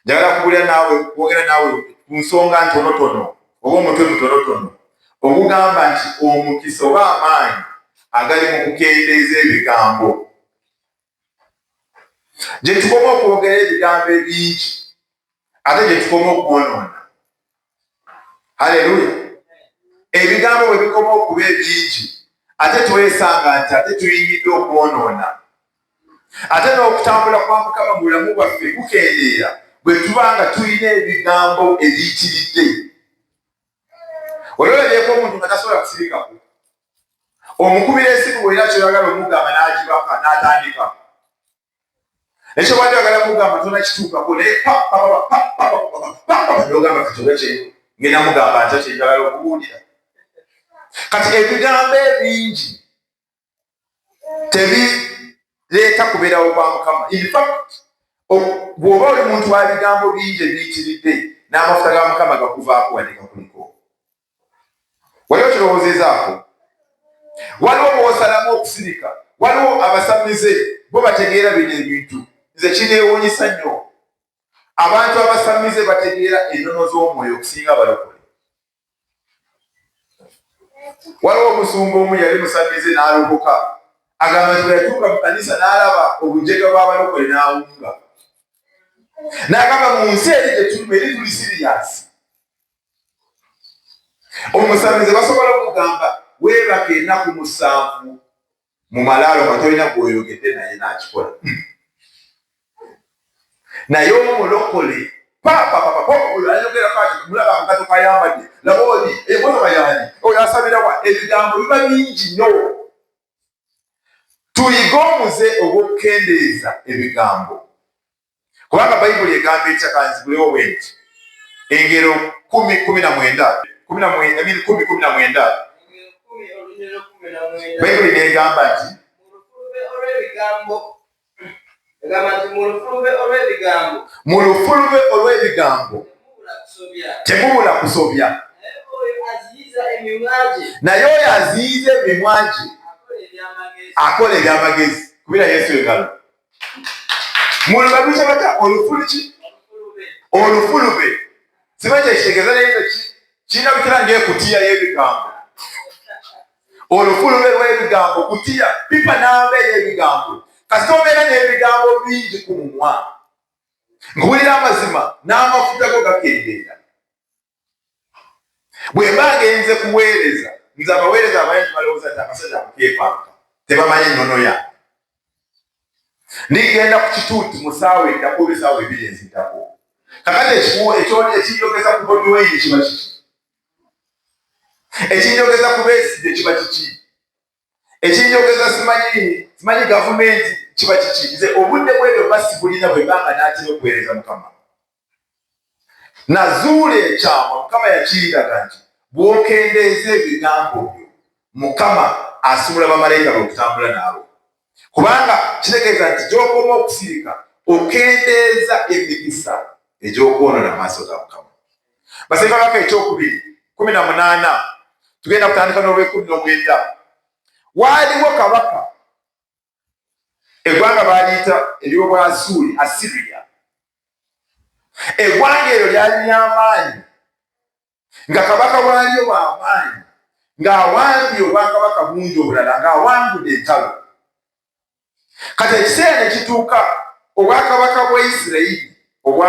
Njagala kubulira naawe, kwogera naawe ku nsonga ntonotono oba omutwe mutonotono ogugamba nti omukisa oba amaanyi agali mu kukendeeza ebigambo. Gye tukoma okwogera ebigambo ebingi ate gye tukoma okwonoona. Haleluya! Ebigambo bwe bikoma okuba ebingi ate twesanga nti ate tuyingidde okwonoona. Ate n'okutambula kwa Mukama mu bulamu bwaffe kukendeera bwe tuba nga tulina ebigambo ebiyitiridde. Oli olabyeko omuntu nga tasobola kusirikako? Omukubira esimu bw'olina ky'oyagala omugamba n'agibaka n'atandika. Ekyo bw'adde oyagala mugamba tonakituukako naye nogamba kati oba kye ngenda mugamba ntya kye njagala okubuulira. Kati ebigambo ebingi tebireeta kubeerawo kwa Mukama. In fact, bw'oba oli muntu wa bigambo bingi ebiyitiridde, n'amafuta ga Mukama gakuvaako wadde gakuliko. Wali okirowoozezaako? Waliwo bw'osalamu okusirika, waliwo abasamize bo bategeera bino ebintu. Nze kineewuunyisa nnyo, abantu abasamize bategeera ennono z'omwoyo okusinga abalokole. Waliwo omusumba omu yali musamize n'alokoka, agamba nti bwe yatuuka mu kanisa n'alaba obujega bw'abalokole n'awunga, n'agamba mu nsi eri gye tulimu eri tuli siriyasi. Omusamize basobola okugamba weebaka enaku 7 mu malaalo nga tolina gw'oyogedde naye n'akikola. Naye omulokole oyo ayogerako ati mulaba akagato kayambadde, laba oli emotoka yani oyo asabirawa, ebigambo biba bingi nnyo. Tuyige omuze ogw'okukendeeza ebigambo, kubanga Bayibuli egamba etya? Kanzigulewo bwe nti Engero 10:19, 10:19, Bayibuli n'egamba nti mu lufulube olw'ebigambo temubula kusobya, naye oyo aziyiza emimwa gye akola ebyamagezi. Kubira Yesu engalo. Mulubabisa batya olufuluki? Olufulube siba kyekitegeeza, naye kirabikira ng'ekutiya y'ebigambo. Olufulube lw'ebigambo kutiya pipa namba ey'ebigambo. Kasita obeera n'ebigambo bingi ku mumwa, nkuwulira amazima n'amafuta go gakendeera. Bwe mba ngenze kuweereza, nze abaweereza abayingi balowooza nti akasajja kukeepanka, tebamanyi nnono yange. Ndigenda ku kituuti mu ssaawa eddako oba essaawa 2 eziddako. Kakati ekinjogeza ku Bobi Wine kiba kiki? Ekinjogeza ku Besigye kiba kiki? Ekinjogeza simanyi gavumenti kiba kiki? Nze obudde bwebyo mba sibulina bwe mbanga n'atera okuweereza Mukama. Nazuula ekyama, Mukama yakindaga nti bw'okendeeza ebigambo byo, Mukama asimula bamalayika be okutambula naawe. Kubanga kitegeeza nti gy'okoma okusirika okendeeza emikisa egy'okwonoona mu maaso ga Mukama. Bassekabaka ekyokubiri 18, tugenda kutandika n'olwekumi n'omwenda. Waaliwo kabaka, eggwanga baaliyita ery'Obwasuuli, Assyria. Eggwanga eryo lyali ly'amaanyi, nga kabaka waalyo w'amaanyi, ng'awambye obwakabaka bungi obulala, ng'awangudde entalo. Kati ekiseera ne kituuka obwakabaka bwa Isirayiri obwa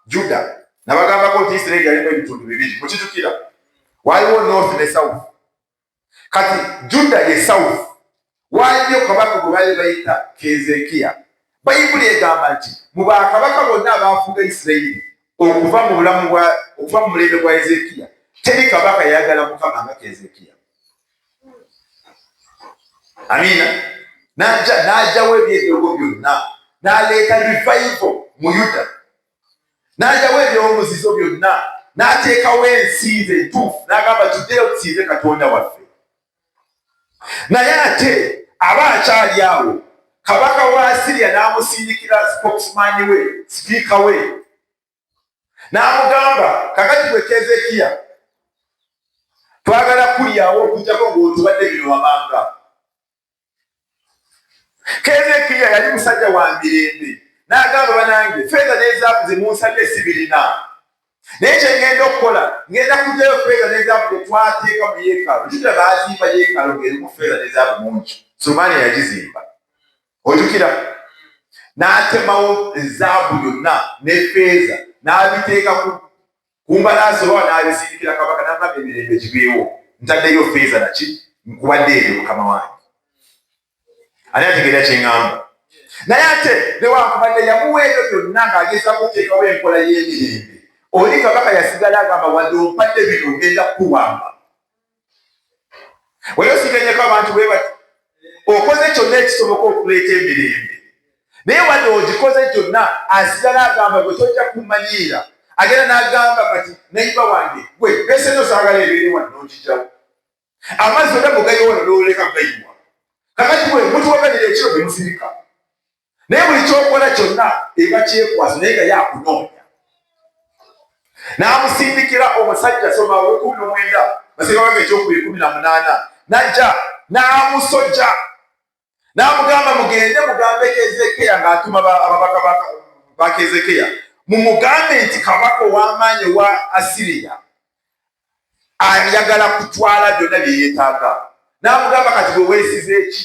Juda, nabagambako nti Isirayiri yalimu ebitundu bibiri, mukijukira? Waaliwo north ne south. Kati Juda ye south. Waaliyo kabaka gwe baali bayita Keezeekiya. Bayibuli egamba nti mu bakabaka bonna abaafuga Isirayiri okuva mu bulamu bwa okuva mu mulembe gwa Ezekiya, teri kabaka yayagala Mukama nga Keezeekiya. Amiina. N'ajjawo eby'eddogo byonna, n'aleeta revival mu Yuda, n'ajjawo eby'omuzizo byonna, n'ateekawo ensinza entuufu, n'agamba tuddeyo tusinze Katonda waffe. Naye ate aba akyali awo, kabaka wa Asiriya n'amusindikira spokesman we, sipiika we, n'amugamba kakati bwe Keezeekiya twagala kulyawo okujjako ng'otubadde bino wamanga. Keezeekiya yali musajja wa mirembe, N'agamba, banange, feeza n'ezaabu ze munsabye sibirina, naye kye ngenda okukola, ngenda kugyayo feeza n'ezaabu gye twateeka mu yeekaalu. Jjukira baazimba yeekaalu ng'erimu feeza n'ezaabu mungi. Sulemaani yagizimba, ojjukira, n'atemawo ezaabu yonna ne feeza n'abiteeka ku mbalaasi oba n'abisindikira kabaka, n'agamba, emirembe gibeewo, ntaddeyo feeza naki, nkuwadde ebyo, mukama wange. Ani ategeera kye ŋŋamba? Naye ate newankubadde yamuwa ebyo byonna ng'agezaako okuteekawo enkola y'emirembe, oli kabaka yasigala agamba, wadde ompadde bino, ogenda kukuwamba. Wali osiganyeko abantu bwe bati? Okoze kyonna ekisoboka okuleeta emirembe, naye wadde ogikoze gyonna, asigala agamba, gwe tojja kumanyiira. Agenda n'agamba, kati neighbour wange gwe beseno saagala ebeere wano, n'ogijjawo. Amazzi oda mugayiwa wano, n'oleka gayiwa. Kakati bwe mutuwaganira ekiro ne musirika, naye buli kyokola kyonna eba kyekwasa, naye nga yakunoonya. N'amusindikira omusajja, soma owekumi nomwenda, Bassekabaka ekyokubiri 18, n'ajja n'amusojja n'amugamba, mugende mugambe Kezekeya, ng'atuma ababaka ba Kezekeya, mumugambe nti kabaka ow'amaanyi owa Asiriya ayagala kutwala byonna bye yeetaaga. N'amugamba, kati bwe weesize eki?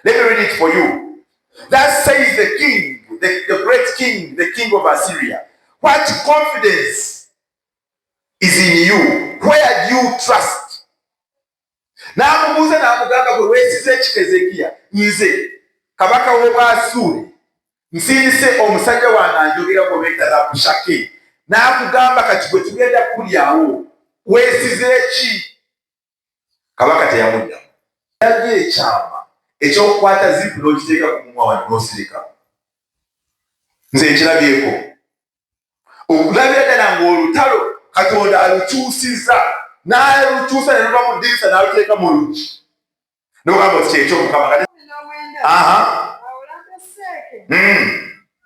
Let me read it for you. That says the king, the great king, the king of Assyria, what confidence is in you? Where do you trust? N'amubuuza n'amugamba, gwe weesize eki, Kezekiya? Nze kabaka w'Obwasuuli nsindise omusajja wange anjogera gwe beeta Rabushake, n'akugamba, kati gwe tugenda kulyawo, weesize ki? Kabaka teyamuddamu. Yabye ekyama ekyokukwata zipu n'okiteeka ku mumwa wano n'osirika. Nze nkirabyeko okulabira ddala ng'olutalo Katonda alukyusiza, n'alukyusa ne luva mu ddirisa n'aluteeka mu luggi, n'ogamba oti kyekyo Mukama. 19. Aha. Awo Labusaake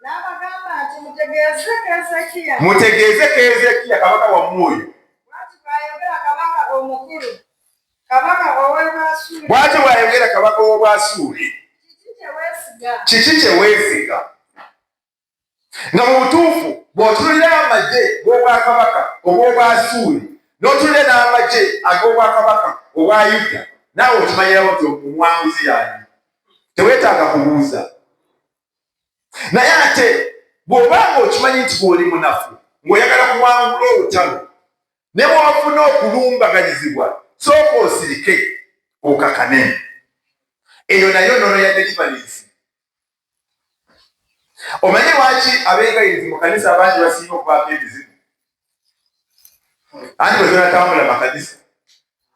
n'abagamba nti, mutegeeze Kezekiya, Mutegeeze Kezekiya kabaka wammwe oyo, bw'ati bw'ayogera kabaka omukulu, kabaka ow'e Bwasuuli, Bw'atyo bw'ayogera kabaka w'Obwasuuli, kiki kye weesiga? Kiki kye weesiga? Nga mu butuufu bw'otunulira amagye g'obwakabaka obw'Obwasuuli n'otunulira n'amagye ag'obwakabaka obwa Yuda, naawe okimanyirawo nti omuwanguzi yaani, teweetaaga kubuuza. Naye ate bw'obanga okimanyi nti bw'oli munafu ng'oyagala kuwangula olutalo, ne bw'ofuna okulumbaganyizibwa, sooka osirike okakane. Eyo nayo nono ya deliverance. Omanyi lwaki abeegayirizi mu kanisa abangi basinga okubaako ebizibu? Anti bwe tonatambula makanisa,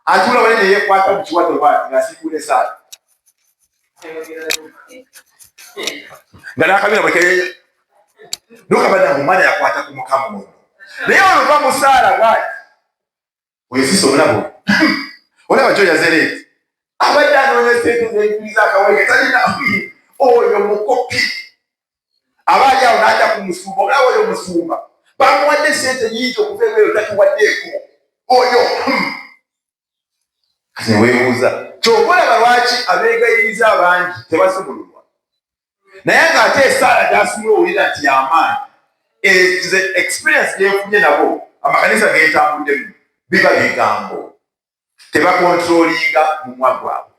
atuula wali neyekwata mu kiwato bwati ng'asiikuula esaala nga n'akabina bwe keyeya, nokabadde nga omwana yakwata ku Mukama ono, naye oluva mu saala bwati, oyo sisi olaba olaba kyo yazereeti abadde anoonya sente zenkiriza akaweke talina. Oyo mukopi aba ali awo n'ajja ku musumba, olaba oyo musumba bamuwadde sente nyingi okuva ebweru, tatuwaddeeko oyo. Kati neweebuuza, kyova olaba lwaki abeegayiriza abangi tebasumululwa, naye ng'ate esaala gyasumula owulira nti yamaanyi. Nze experience gyenfunye nabo, amakanisa gentambuddemu, biba bigambo, tebakontrolinga mumwa gwabwe.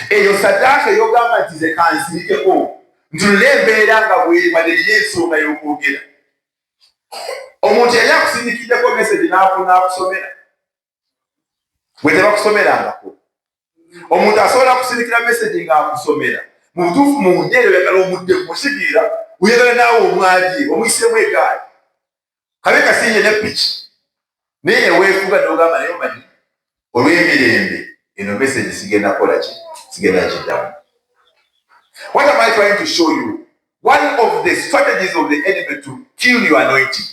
Eyo saddaaka eyogamba nti ze kansirikeko ntunule embeera nga bweri, wadde nina ensonga y'okwogera. Omuntu yali akusindikiddeko message n'akusomera, bwe tebakusomerangako. Omuntu asobola kusindikira message ng'akusomera, mu butuufu munda eyo oyagala omuddemu, okigiira oyagala naawe omwabye omuyiseemu egaali kabe kasinye ne piki, naye neweefuga n'ogamba, naye omanyi olw'emirembe eno message sigenda kukola ki, sigenda kiddamu. What am I trying to show you? One of the strategies of the enemy to kill your anointing,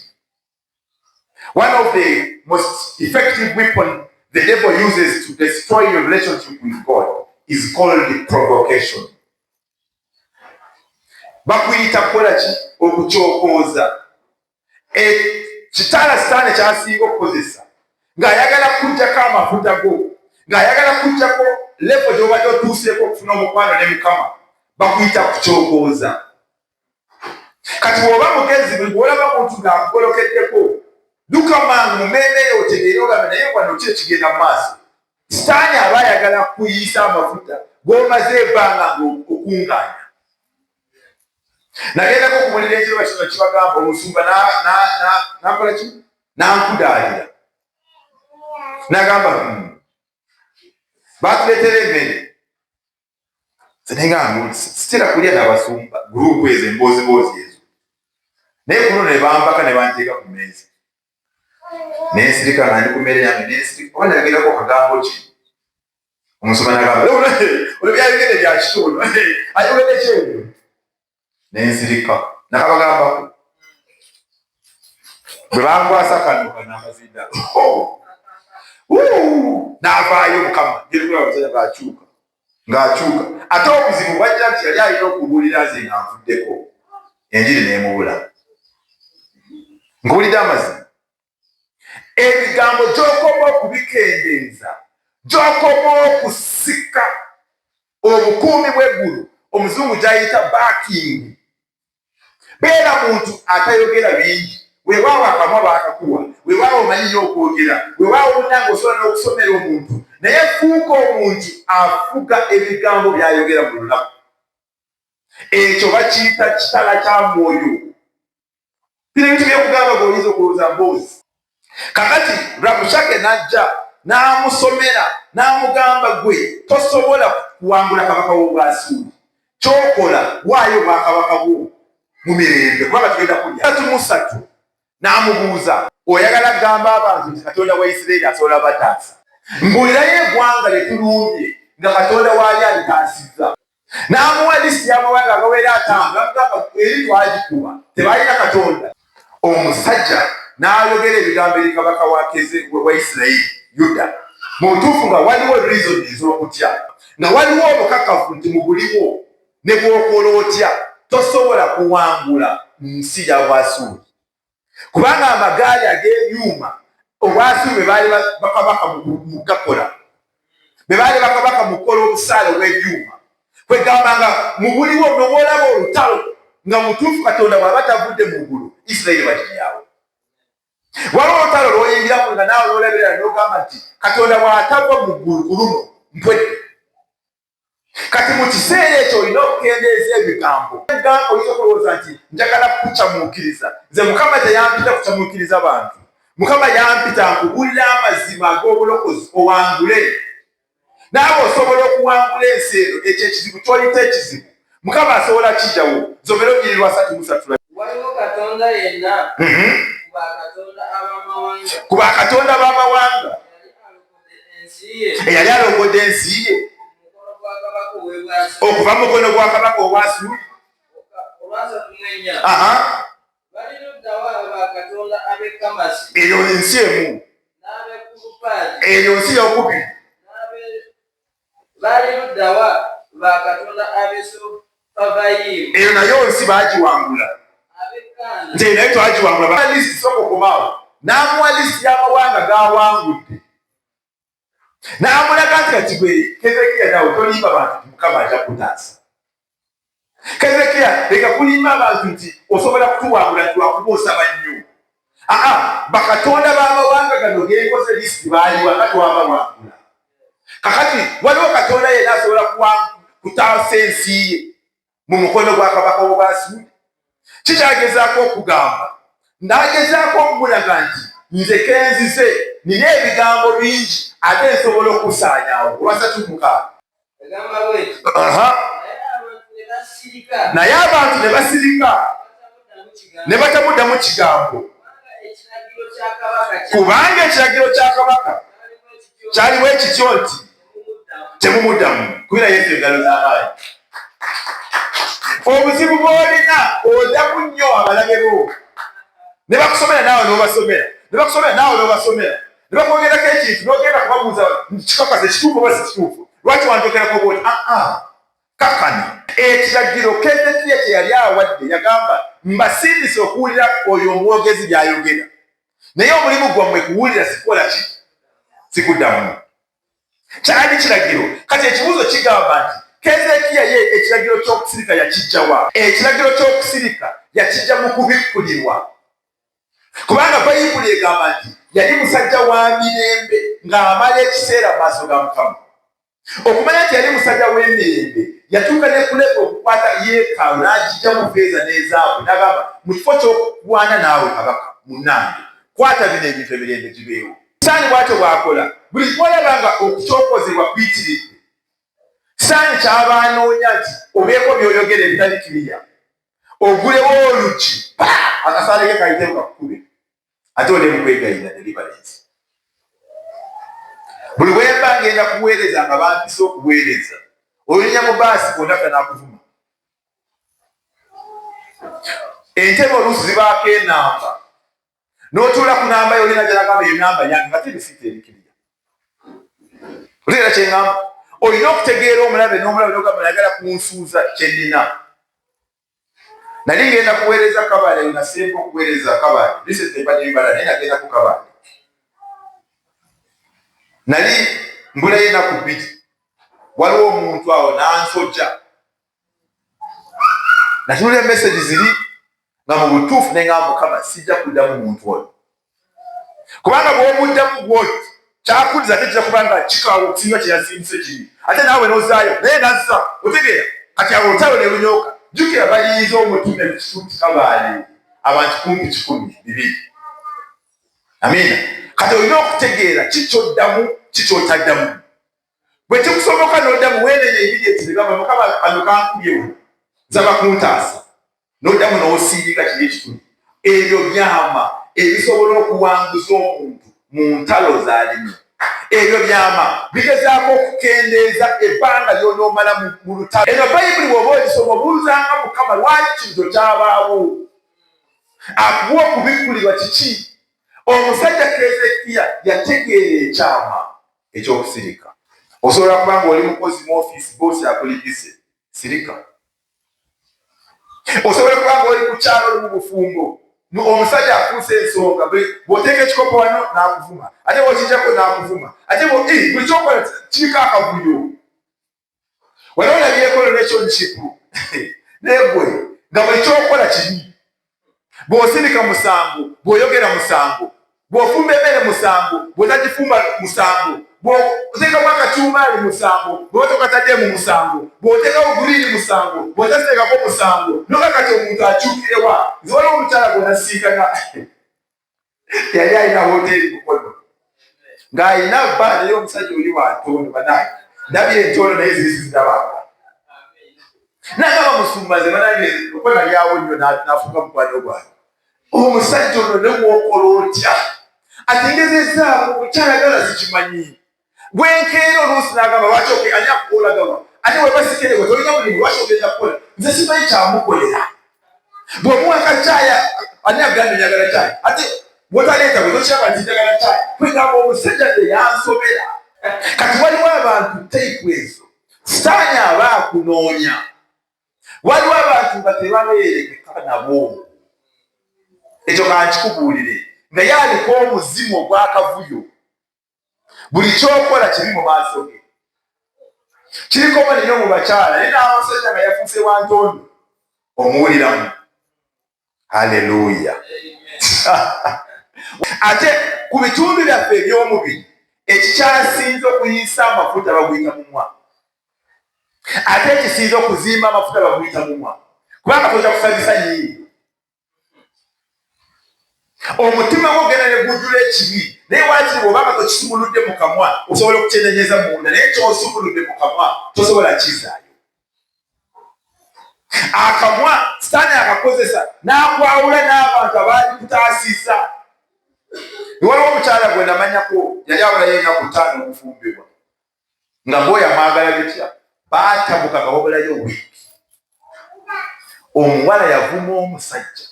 one of the most effective weapon the devil uses to destroy your relationship with God is called provocation. Bakuyita kukola ki? Okukyokooza. Ekitala Sitaani kyasinga okukozesa ng'ayagala kuggyako amafuta go, ng'ayagala kuggyako level gy'obadde otuuseeko okufuna omukwano ne Mukama. Bakuyita kukyokooza. Kati bw'oba mugezi, buli bw'olaba muntu ng'akugolokeddeko, dduka mangu mu mmeeme yo otegeere ogambe naye wano ki ekigenda mu maaso. Sitaani aba ayagala kuyiisa amafuta g'omaze ebbanga ng'okungaanya. Nagendako okumulira ekiro kino kibagamba omusumba nakola ki nankudaalira nagamba batuleetera emmere nze sitera kulya nabasumba gurupu ezo embooziboozi ezo naye kuno ne bampaka ne banteeka ku mmeeza nensirika nga ndi ku mmere yange nensirika oba nayogerako kagambo ki omusumba nagamba olwo byayogedde bya kitono ayogedde kyebyo nensirika nakabagambako bwe bankwasa kano kano amazinda n'avaayo mukama ngerikulaba ng'akyuka ng'akyuka ate obuzibu bwajja nti yali alina okubuulira nze nga nvuddeko enjiri n'emubula nkuwulidde amazima ebigambo gy'okoma okubikendeeza gy'okoma okusika obukuumi bw'eggulu omuzungu gy'ayita backing beera muntu atayogera bingi weewaawo akamwa baakakuwa weewaawo omanyi nyo okwogera weewaawo munange osobola n'okusomera omuntu naye fuuka omuntu afuga ebigambo by'ayogera mu lunaku ekyo bakiyita kitala kya mwoyo bino ebintu byekugamba gwe oyinza okulowooza mboozi kakati Rabushake n'ajja n'amusomera n'amugamba gwe tosobola kuwangula kabaka w'Obwasuuli kyokola waayo obwakabaka bwo mu mirembe kubanga tugenda kulya 33 n'amubuuza oyagala kugamba abantu nti Katonda wa Isiraeri asobola bataasa mbuulirayo eggwanga lye tulumbye nga Katonda waali alitaasizza n'amuwa lisiti y'amawanga agawera ataano n'amugamba eri twagikuba tebalina katonda omusajja n'ayogera ebigambo eri kabaka wa keze wa isirayiri yuda mu butuufu nga waliwo reason ez'okutya nga waliwo obukakafu nti mu buliwo ne bw'okola otya tosobola kuwangula nsi ya bwasuuli kubanga amagaali ag'ebyuma obwasuuli be baali bakabaka mu kugakola be baali bakabaka mu kukola obusaale obw'ebyuma kwegamba nga mu buliwo nobwolaba olutalo nga mutuufu katonda bw'aba tavudde mu ggulu isirayiri bagiryawo waliwo olutalo lwoyingiramu nga naawe lwolabirala nogamba nti katonda bw'atava mu ggulu ku luno mpwedde Kati mu kiseera ekyo olina okukendeeza ebigambo. Gamba oyinza okulowooza nti njagala kukucamuukiriza. Nze Mukama teyampita kucamuukiriza bantu. Mukama yampita nkubuulire amazima ag'obulokozi owangule. Naawe osobola okuwangula ensi eno, ekyo ekizibu ky'oyita ekizibu. Mukama asobola kijjawo. Nsomera olunyiriri lwa 33. Waliwo Katonda yenna ku bakatonda ab'amawanga? Ku bakatonda b'amawanga. Eyali alongodde ensi ye okuva mu mukono gwa kabaka ow'Asuli. Eyo ensi emu, eyo nsi yokubiri. Eyo nayo nsi baagiwangula nti eyo nayo twagiwangula. Lisiti sooka okomaawo n'amuwa lisiti y'amawanga g'awangudde n'amulaga nti kati gwe Kezekiya nawe tolimba bantu nti Mukama ajja kukutaasa. Kezekiya leka kulimba abantu nti osobola kutuwangula nti lwakuba osaba nnyo. Aa bakatonda b'amawanga gano genkoze lisiti baaliwa nga twabawangula. Kakati waliwo katonda yenna asobola kutaasa ensi ye mu mukono gwa kabaka w'Obwasuuli? Kikyagezaako okugamba n'agezaako okumulaga nti nze kenzize nina ebigambo bingi ate nsobola okusaanyaawo. Olwasatu mukaaga. Naye abantu ne basirika ne batamuddamu kigambo kubanga ekiragiro kya kabaka kyaliwo ekityo nti temumuddamu. Kubira Yesu engalo z'amaanyi. Obuzibu bw'olina odamu nnyo abalabe bo ne bakusomera naawe n'obasomera ne bakusomera naawe n'obasomera ne bakwogerako ekintu n'ogenda kubabuuza kikakasa ekituufu oba si kituufu lwaki wanjogerako bwoti aa kakana ekiragiro Kezekiya kye yali awadde yagamba mbasindise okuwulira oyo omwogezi by'ayogera naye omulimu gwammwe kuwulira sikukola ki sikuddamu kyali kiragiro kati ekibuuzo kigamba nti Kezekiya ye ekiragiro ky'okusirika yakijjawa? Ekiragiro ky'okusirika yakijja mu kubikkulirwa, kubanga Bayibuli egamba nti yali musajja wa mirembe ng'amala ekiseera mu maaso ga Mukama. Okumanya nti yali musajja w'emirembe, yatuuka ne kuleka okukwata yeekaalu n'agijja mu feeza n'ezaabu, n'agamba, mu kifo ky'okulwana naawe kabaka munnange, kwata bino ebintu emirembe gibeewo. Sitaani bw'atyo bw'akola buli gw'olaba nga okukyokozebwa kuyitiridde. Sitaani ky'aba anoonya nti obeeko by'oyogera ebitali kiriya, ogulewo oluggi pa akasaale ke kayitewo kakukube, ate ode mu kwegayirira deliverance. Buli bwe mba ngenda kuweereza nga bampise okuweereza, olinya mu baasi kondakita n'akuvuma. Entebe oluusi zibaako enamba, n'otuula ku namba yo, olina gy'agamba eyo namba yange, nga tebisiita ebikiriya. Otegeera kye ŋŋamba? Olina okutegeera omulabe n'omulabe n'ogamba nayagala kunsuuza kye nnina. Nali ngenda kuweereza Kabale, nasemba okuweereza Kabale, recently mbadde Mbala, naye nagenda ku Kabale, nali mbulayo ennaku 2, waliwo omuntu awo n'ansoja. Natunulira message ziri nga mu butuufu ne ngamba, Mukama, sijja kuddamu muntu oyo, kubanga bw'omuddamu bwoti kyakuliza ate kijja kuba nga kikaawa okusinga kye yasindise kiri, ate naawe n'ozaayo naye nazza. Otegeera? Kati awo olutalo ne lunyooka. Jjukira bayinza omutume ku kituuti Kabaale abantu kumpi 200. Amiina. Kati olina okutegeera kikyoddamu, kikyotaddamu. Bwe kikusoboka n'oddamu, weenenya immediately, gamba, Mukama, kano kankubyewo, nsaba kuntaasa, n'oddamu n'osiirika kiri ekituli. Ebyo byama ebisobola okuwanguza omuntu mu ntalo z'alimu. Ebyo byama bigezaako okukendeeza ebbanga ly'onoomala mu lutalo. Eno Bayibuli bw'oba ogisoma, obuuzanga Mukama lwaki kintu kyabaawo, akuwa okubikkulirwa kiki. Omusajja Kezekiya yategeera ekyama ekyokusirika. Osobola kuba nga oli mukozi mu ofiisi, boosi akuligise, sirika. Osobola kuba nga oli mukyalo, oli mu bufumbo, omusajja afuuse ensonga, bw'oteeka ekikopo wano n'akuvuma, ate bw'okijjako n'akuvuma, ate buli kyokola kiriko akavuyo. Wali olabyeko relationship negwe nga buli kyokola kibi? Bw'osirika musango, bw'oyogera musango, bw'ofumba emmere musango, bw'otagifumba musango, bw'oteekamu akacuumaali musango, bw'oba tokataddemu musango, bw'oteekawo guriini musango, bw'otaziteekako musango. Noga kati omuntu akyukirewa? Nze waliwo omukyala gwenasiikana, yali alina hoteeri Mukono ng'alina bba, naye omusajja oli wantondo. Banange, ndabye entondo naye zizirabanga. Nagamba, musumba, nze banange okuba nalyawo nnyo, nafuuka mukwano gwange. Omusajja ono ne bwokola otya ati ngezezaako kukyayagala sikimanyi. Bwenkeera oluusi n'agamba, lwaki ani akukolagawa? Ate webasikere bwe tolina mulimu, lwaki ogenda kukola? Nze simanyi kyamukolera. Bw'omuwa kacaayi, ani agambye njagala caayi? Ate bwotaleeta bwe tokyaba nti njagala caayi. Kwegamba omusajja nze yansobera. Kati waliwo abantu type ezo, sitaani aba akunoonya. Waliwo abantu nga tebabeerekeka nabo, ekyo kankikubuulire, naye aliko omuzimu ogw'akavuyo, buli kyokola kibi mu maaso ge. Kiriko nnyo mu bakyala, naye n'abasajja nga yafuuse wa ntondo omuwuliramu. Haleluya! Ate ku bitundu byaffe eby'omubiri ekikyasinze okuyiisa amafuta baguyita mumwa, ate ekisinze okuzimba amafuta baguyita mumwa, kubanga toja kusabisa nyindo. Omutima gwo genda ne gujjula ekibi, naye wakiri bw'obanga tokisumuludde mu kamwa, osobola okukyenenyeza munda, naye kyosumuludde mu kamwa tosobola kizaayo. Akamwa Sitaani akakozesa n'akwawula n'abantu abaali kutaasizza. Waliwo omukyala gwe namanyako, yali abulayo ennaku 5 okufumbibwa, nga bwoya mwagala bitya, baatabuka nga wabulayo wiiki. Omuwala yavuma omusajja,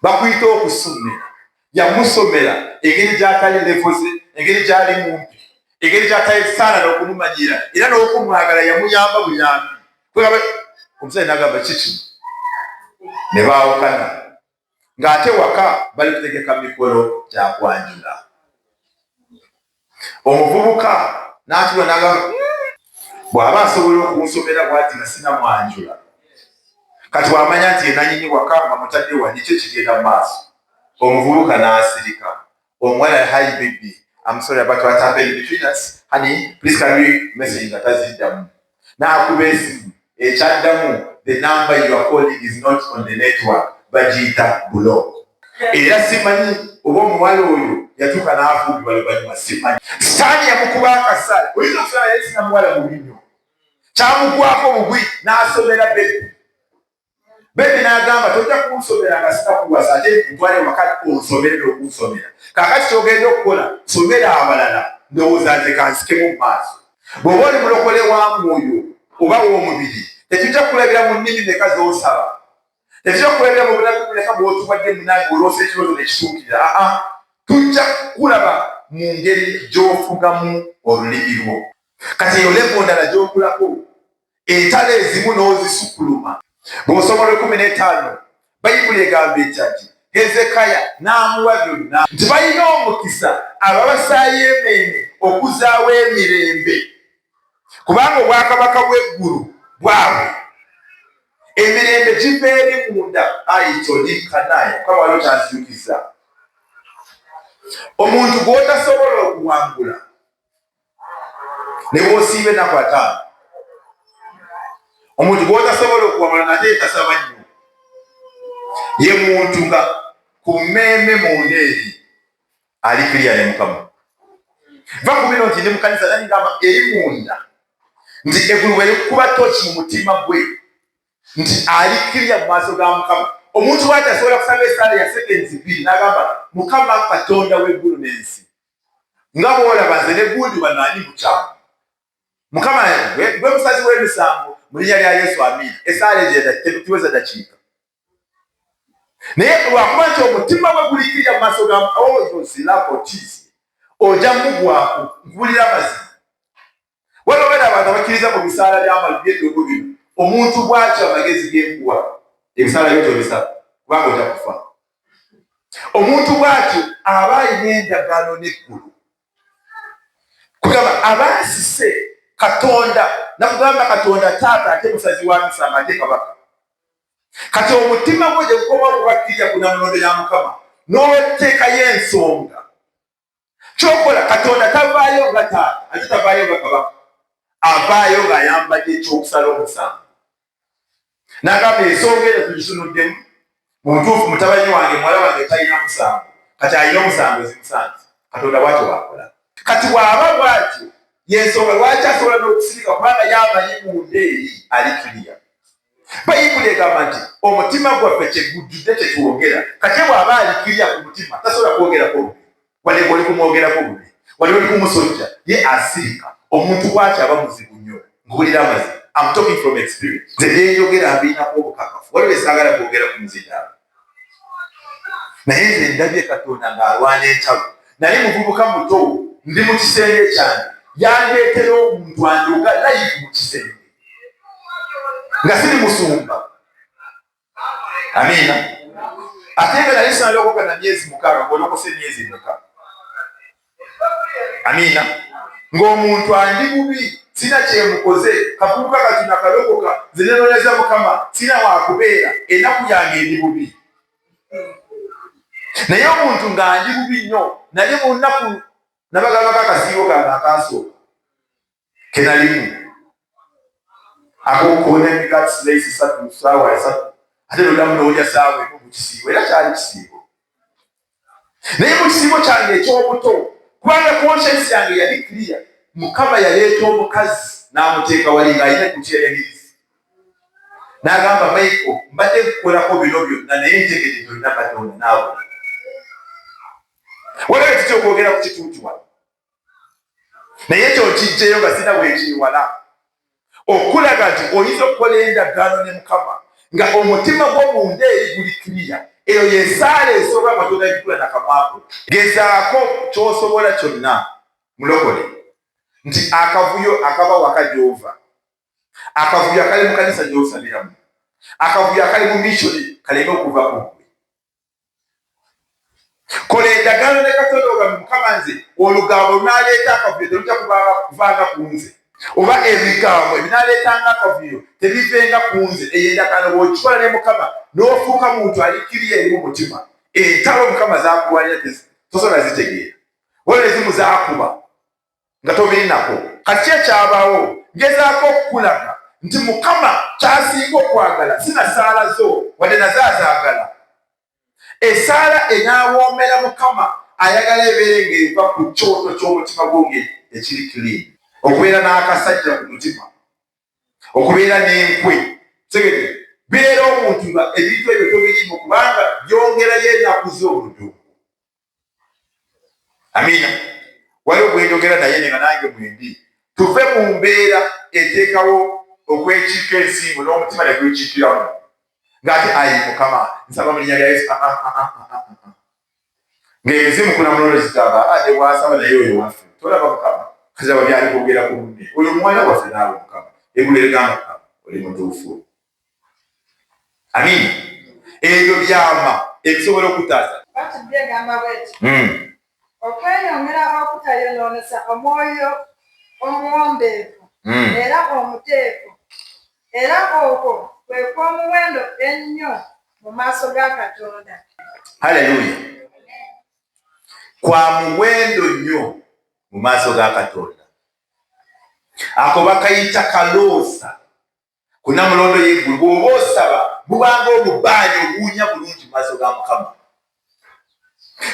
bakuyita okusomera, yamusomera engeri gy'atali level ze, engeri gy'ali mumpi, engeri gy'atali saana n'okumumanyira era n'okumwagala. Yamuyamba buyambi. Omusajja n'agamba kikino ne baawukana, ng'ate waka bali kutegeka mikolo gya kwanjula. Omuvubuka n'atula n'agamba, Bw'aba asobola okunsomera bw'ati nga sinamwanjula, kati bw'amanya nti yenanyini waka nga mutadde wa nikyo kigenda mu maaso. Omuvubuka n'asirika. Omuwala, "Hi baby, I'm sorry about what happened between us. Honey, please can we message?" Nga taziddamu. N'akuba esimu, ekyaddamu, "The number you are calling is not on the network." Bagiyita block. Era simanyi oba omuwala oyo yatuuka n'afumbibwa luvannyuma, simanyi. Sitaani yamukuba akasaale. Oyinza okusanga yali sina muwala mubi nnyo, kyamugwako bugwi n'asomera baby. Baby n'agamba, "Tojja kunsomera nga sinakuwasa, ate ntwale waka onsomere n'okunsomera. Kaakati kyogenda okukola, somera abalala, ndowooza nze kansikemu mu maaso." Bw'oba oli mulokole wa mwoyo oba w'omubiri, tetujja kulabira mu nnimi meka z'osaba, tetujja kulabira mu bulabi muleka bw'otuwadde munange olwosa ekirooto nekituukirira. Aa, tujja kulaba mu ngeri gy'ofugamu olulimi lwo. Kati eyo level ndala gy'okulako, entalo ezimu n'ozisukuluma. Bw'osoma olwekumi n'etaano, Bayibuli egamba etya? Nti Hezekaya n'amuwa byonna, nti balina omukisa ababasaayo emeeme okuzaawo emirembe, kubanga obwakabaka bw'eggulu bwabwe. Emirembe giva eri munda. Aitolikanaye Mukama waliwo kyanzijukiza. Omuntu gw'otasobola okuwangula ne bw'osiiba ennaku 50, omuntu gw'otasobola okuwangula nate tasaba nnyo, ye muntu nga ku mmeeme munda eri ali clear ne Mukama. Va ku bino nti ndi mukanisa nani, ngamba eri munda nti eggulu bwe likuba toki mu mutima gwe nti ali clear mu maaso ga Mukama. Omuntu bwati asobola kusaba esaala ya seconds 2 n'agamba, "Mukama Katonda w'eggulu n'ensi, nga bw'olaba nze ne gundi wano ani mukyamu, Mukama gwe musazi w'emisango, mu linnya lya Yesu, amiina." Esaala ezo tiweza dakiika, naye lwakuba nti omutima gwe guli clear mu maaso ga ozirakotiisi, ojja mugwaku. Nkubulira amazima, waliwo bera abantu abakkiriza mu bisaala by'eddogo bino. Omuntu bwatyo amagezi g'enkuwa, ebisaala byo tobisaba kubanga ojja kufa. Omuntu bwatyo aba alina endagaano n'eggulu, kugamba aba asise Katonda, nakugamba Katonda taata, ate musazi wa misango, ate kabaka. Kati omutima gwe gye gukoma okubakkirira ku namulondo ya Mukama n'oteekayo ensonga, kyokola Katonda tavaayo nga taata, ate tavaayo nga kabaka, avaayo ng'ayambadde ekyokusala omusango, n'agamba, "Ensonga eyo tugisunuddemu, mu butuufu mutabani wange, muwala wange talina musango, kati alina omusango, zimusanze." Katonda bwatyo bwakola. Kati bw'aba bwatyo, yensonga lwaki asobola n'okusirika, kubanga yamanyi munda eri ali clear. Bayibuli egamba nti omutima gwaffe kyegujjudde kyetwogera. Kati bw'aba ali clear ku mutima, tasobola kwogerako bubi, wadde oli kumwogerako bubi, wadde oli kumusojja, ye asirika. Omuntu bwaki aba muzibu nnyo. Nkubulira amazima, I'm talking from experience. Nze byenjogera mbiinako obukakafu. Waliwo esaagala kwogera ku muzindaalo, naye nze ndabye Katonda ng'alwana entalo. Naye muvubuka muto, ndi mu kisenge kyange, yandeetera omuntu andoga live mu kisenge nga siri musumba. Amiina. Ate nga nali sinalokoka na myezi 6, ng'olokose emyezi emeka? Amiina. Ng'omuntu andi bubi, sina kyemukoze, kavubuka kati nakalokoka, nze nenoonyeza Mukama, sina wakubeera, ennaku yange eri bubi. Naye omuntu ng'andi bubi nnyo, naye mu nnaku nabagambako akasiibo kange akasooka kenalimu akokukoona emigaati slice 3 saawa 3, ate noddamu n'olya saawa 1 mu kisiibo. Era kyali kisiibo, naye mu kisiibo kyange eky'obuto, kubanga conscience yange yali clear, Mukama yaleeta omukazi n'amuteeka wali ng'alina ekutiya yagirizi, n'agamba, "Michael, mbadde nkukolako bino byonna, naye ntegedde byonna Katonda naawe." Waliwo ekitya okwogera ku kituuti wano, naye ekyo nkijjeyo nga sina bwekiwala okulaga nti oyinza okukola endagaano ne Mukama nga omutima gw'omunda eri guli clear. Eyo yesaala esooka Katonda gikula nakamwako. Gezaako kyosobola kyonna, mulokole, nti akavuyo akaba waka gy'ova, akavuyo akali mu kanisa gy'osabiramu, akavuyo akali mu mission kaleme okuva ku ggwe. Kola endagaano ne Katonda, ogambe, "Mukama, nze olugambo lunaleeta akavuyo terujja kuvanga ku nze." Oba ebigambo ebinaleetanga akavuyo tebivenga ku nze. Eyo endagaano bw'okikola ne Mukama n'ofuuka muntu alikiriya eri mu mutima, entalo Mukama zakulwanira tosobola zitegeera. Waliwo ezimu zakuba nga tobirinako. Kati ki ekyabaawo? Ngezaako okukulaga nti Mukama kyasinga okwagala si na ssaala zo, wadde nazo azaagala. Essaala enaawoomera Mukama ayagala ebeere ng'eva ku kyoto ky'omutima gwo ekiri clean. Okubeera n'akasajja ku mutima, okubeera n'enkwe, tegede beera omuntu nga ebintu ebyo tobiriimu, kubanga byongerayo enaku z'obudungu. Amiina. Waliwo gwenjogera naye nga nange mwendi, tuve mu mbeera eteekawo okwekiika ensingo n'omutima ne gwekiikiramu ng'ate ayi Mukama nsaba mu linnya lya Yesu, ah, ah, ah, ng'emizimu kunamulondo zigamba ne bwasaba naye oyo waffe tolaba Mukama kazaba byali kwogera ku munne oyo muwala waffe naawe Mukama eggulu erigamba oli mutuufu. Amiina. Ebyo byama ebisobola okutaasa. Okweyongera okutayonoonesa omwoyo omuwombeefu era omuteefu, era okwo kwe kw'omuwendo ennyo mu maaso ga Katonda. Haleluya! Kwa muwendo nnyo mu maaso ga Katonda. Ako bakayita kaloosa ku namulondo y'eggulu. Bw'oba osaba bubanga obubaani obuwunya bulungi mu maaso ga Mukama,